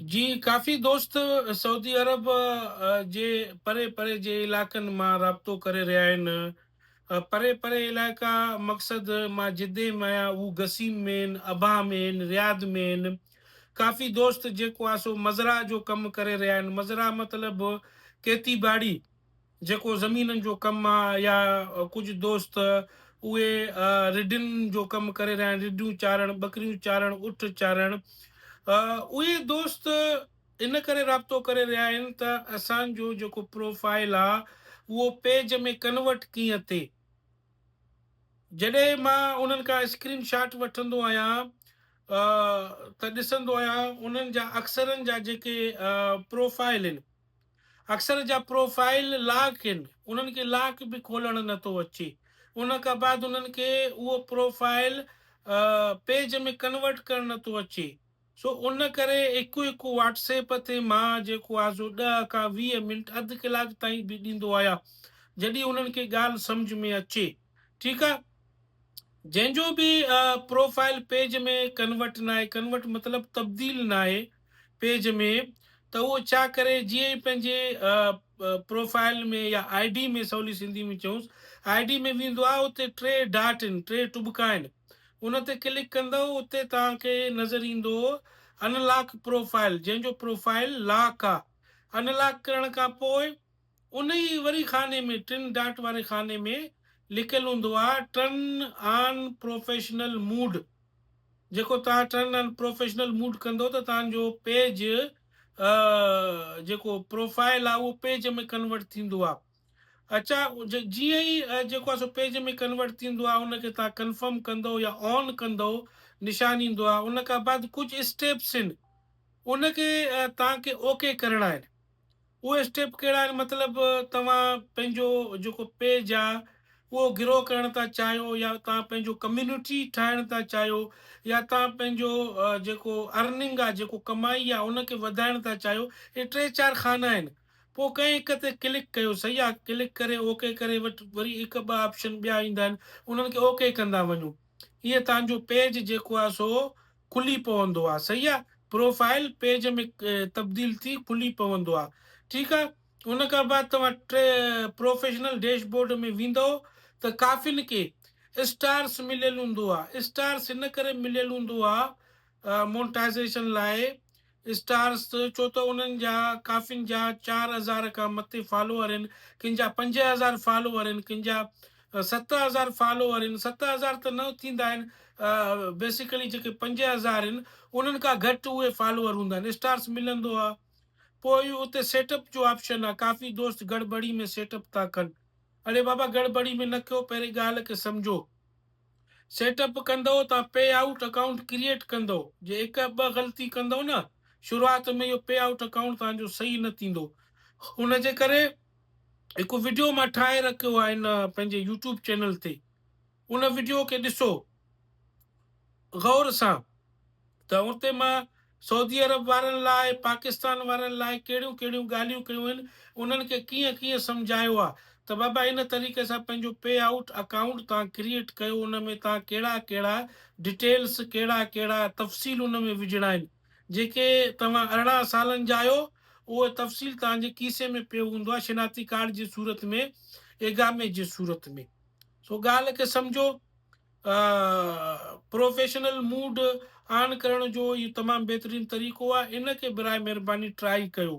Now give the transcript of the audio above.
جي ڪافي دوست سعودي عرب جي پري پري جي علائقن مان رابطو ڪري رهيا آهن. پري پري علائقا مقصد مان جدي ۾ آهيان هو گسيم ۾ آهن، ابها ۾ آهن، رياض ۾ آهن. ڪافي دوست جيڪو آهي سو مزرعه جو ڪم ڪري رهيا آهن. مزرعه مطلب کيتي ٻاڙي. جيڪو زمينن جو ڪم آ يا ڪجهه دوست اهي رڍن جو ڪم ڪري رهيا آهن رڍون چارڻ ٻڪريون چارڻ اٺ چارڻ اهي دوست ان ڪري رابطو ڪري رهيا آهن ته اسان جو جيڪو پروفائل آ اهو پيج ۾ ڪنورٽ ڪيئن ٿئي جڏهن مان انهن کان اسڪرين شاٽ وٺندو آهيان ته ڏسندو آهيان انهن جا اڪثرن جا جيڪي پروفائل آهن اڪثر جا پروفائيل لاڪ هن انهن کي لاڪ به کولڻ نه ٿو اچي ان کان بعد انهن کي اهو پروفائيل پيج ۾ ڪنورٽ ڪرڻ نه ٿو اچي سو ان ڪري هڪ هڪ واٽس ايپ تي مان جيڪو آهي سو ڏهه کان 20 منٽ اڌ ڪلاڪ تائين به ڏيندو آهيان جڏهن انهن کي ڳالهه سمجهه ۾ اچي ٺيڪ آهي جنهن جو به پروفائيل پيج ۾ ڪنورٽ ناهي ڪنورٽ مطلب تبديل ناهي پيج ۾ ته اهو ڇا ڪري جيئن ئي پنهنجي پروفائيل ۾ يا I D ۾ سولي سنڌي ۾ چئونس I D ۾ ويندو آهي اتي ٽي ڊاٽ آهن ٽي ٽٻڪا آهن ان تي ڪلڪ ڪندؤ اتي توهان کي نظر ايندو ان لاڪ پروفائيل جنهن جو پروفائيل لاڪ آهي ان لاڪ ڪرڻ کان پوء ان ئي وري خاني ۾ ٽن ڊاٽ واري خاني ۾ لکيل هوندو آهي ٽرن آن پروفيشنل موڊ جيڪو توهان ٽرن آن پروفيشنل موڊ ڪندو ته توهان جو پيج جيڪو پروفائل آهي اهو پيج ۾ ڪنورٽ ٿيندو آهي اچا جيئن ئي جيڪو آهي سو پيج ۾ ڪنورٽ ٿيندو آهي ان کي توهان ڪنفرم ڪندو يا آن ڪندو نشان ايندو آهي ان کان بعد ڪجهه اسٽيپس آهن ان کي توهان کي اوڪي ڪرڻا آهن اهي اسٽيپ ڪهڙا آهن مطلب توهان پنهنجو جيڪو پيج آ اهو گرو ڪرڻ ٿا چاهيو يا توهان پنهنجو ڪميونٽي ٺاهڻ ٿا چاهيو يا توهان پنهنجو جيڪو ارننگ آ جيڪو ڪمائي آ ان کي وڌائڻ ٿا چاهيو اهي ٽي چار خانا آهن پوء ڪنهن هڪ تي ڪلڪ ڪيو صحيح آ ڪلڪ ڪري اوڪي ڪري وٽ وري هڪ ٻه آپشن ٻيا ايندا آهن انهن کي اوڪي ڪندا وڃو ائين توهان جو پيج جيڪو آ سو کلي پوندو آ صحيح آ پروفائيل پيج ۾ تبديل ٿي کلي پوندو آ ٺيڪ آ ان کان بعد توهان پروفيشنل ڊيش بورڊ ۾ ويندؤ ته ڪافين کي اسٽارس مليل هوندو آ اسٽارس ان ڪري مليل هوندو آ مونٽائزيشن لاء اسٽارس ڇو ته انهن جا ڪافين جا 4000 کان مٿي فالوئر آهن ڪن جا 5000 فالوئر آهن ڪن جا 7000 فالوئر آهن 7000 ته نه ٿيندا آهن بيسيڪلي جيڪي 5000 آهن انهن کان گهٽ اهي فالوئر هوندا آهن اسٽارس ملندو آهي پوء اتي سيٽ اپ جو آپشن آهي ڪافي دوست گڙٻڙي ۾ سيٽ اپ ٿا ڪن اڙي بابا گڙٻڙي ۾ نه ڪيو پهرين ڳالهه کي سمجهو سيٽ اپ ڪندؤ تان پي آئوٽ اڪائونٽ ڪريئيٽ ڪندؤ جي هڪ ٻه غلطي ڪندؤ نه شروعات ۾ اهو پي آئوٽ اڪائونٽ توهان جو صحيح نه ٿيندو ان جي ڪري هڪ وڊيو مان ٺاهي رکيو آهي ان پنهنجي يوٽيوب چينل تي ان وڊيو کي ڏسو غور سان ته اتي مان سعودي عرب وارن لاء پاڪستان وارن لاء ڪهڙيون ڪهڙيون ڳالهيون ڪيون آهن انهن کي ڪيئن ڪيئن سمجهايو آهي ته بابا ان طريقي سان پنهنجو پي آئوٽ اڪائونٽ توهان ڪريئيٽ ڪيو ان ۾ توهان ڪهڙا ڪهڙا ڊيٽيلس ڪهڙا ڪهڙا تفصيل ان ۾ وجهڻا آهن جيڪي توهان 18 سالن جا آهيو اهو تفصيل توهان جي کيسي ۾ پيو هوندو آهي شناختي ڪارڊ جي صورت ۾ ايگامي جي صورت ۾ سو ڳالهه کي سمجهو. پروفيشنل موڊ آن ڪرڻ جو اهو تمام بهترين طريقو آهي ان کي براء مهرباني ٽرائي ڪيو.